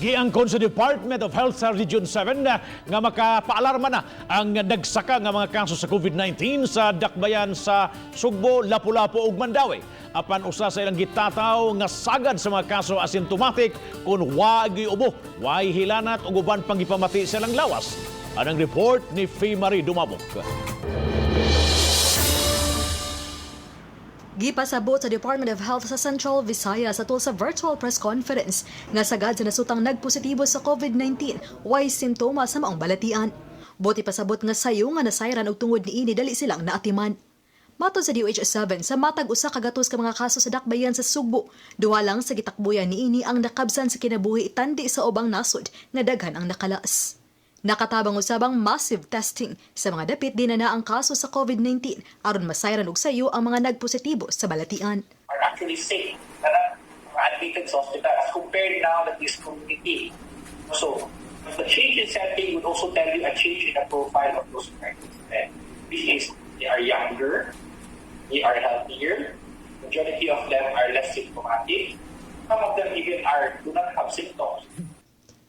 Giangkon sa Department of Health sa Region 7 na nga makapaalarma na ang nagsaka nga mga kaso sa COVID-19 sa dakbayan sa Sugbo, Lapu-Lapu ug Mandaue. Apan usa sa ilang gitataw nga sagad sa mga kaso asymptomatic kung wa ubo, way hilanat ug uban pang gipamati sa ilang lawas. Anang report ni Faye Marie Dumabok. Gipasabot sa Department of Health sa Central Visayas atol sa virtual press conference nga sagad sa nasutang nagpositibo sa COVID-19 way simptomas sa maong balatian. Buot ipasabot nga sayo nga nasayran og tungod niini dali silang naatiman. Matod sa DOH 7, sa matag 100 ka mga kaso sa dakbayan sa Sugbo, duha lang sa gitakbuyan niini ang nakabsan sa kinabuhi tandi sa ubang nasod nga daghan ang nakalas. Nakatabang usab ang massive testing sa mga dapit din na ang kaso sa COVID-19 aron masayran og sayo ang mga nagpositibo sa balatian. Are actually sick na admitted sa hospital as compared now that this community. So, the change in setting would also tell you a change in the profile of those infected, which is they are younger, they are healthier, majority of them are less symptomatic, some of them even are do not have symptoms.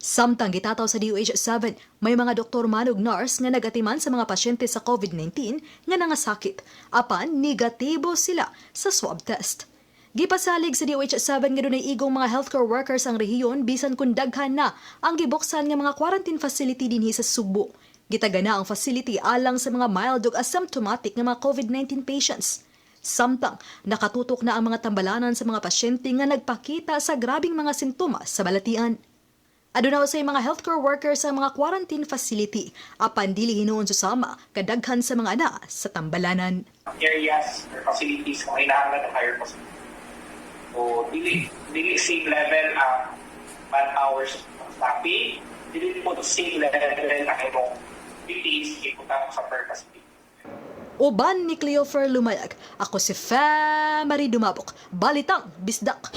Samtang gitataw sa DOH 7, may mga doktor man ug nurse nga nagatiman sa mga pasyente sa COVID-19 nga nangasakit, apan negatibo sila sa swab test. Gipasalig sa DOH 7 nga dunay igong mga healthcare workers ang rehiyon bisan kung daghan na ang gibuksan nga mga quarantine facility dinhi sa Sugbo. Gitagana ang facility alang sa mga mild ug asymptomatic nga mga COVID-19 patients. Samtang nakatutok na ang mga tambalanan sa mga pasyente nga nagpakita sa grabing mga sintomas sa balatian. Aduna sa mga healthcare workers sa mga quarantine facility apan dili hinuon susama kadaghan sa mga ana sa tambalanan. Areas or facilities kung kinahanglan ng higher facility. So, dili same level ang man hours ng staffing, dili po same level ang imong duties ibutang sa per facility. Uban ni Cleofer Lumayag, ako si Marie Dumabok, Balitang Bisdak.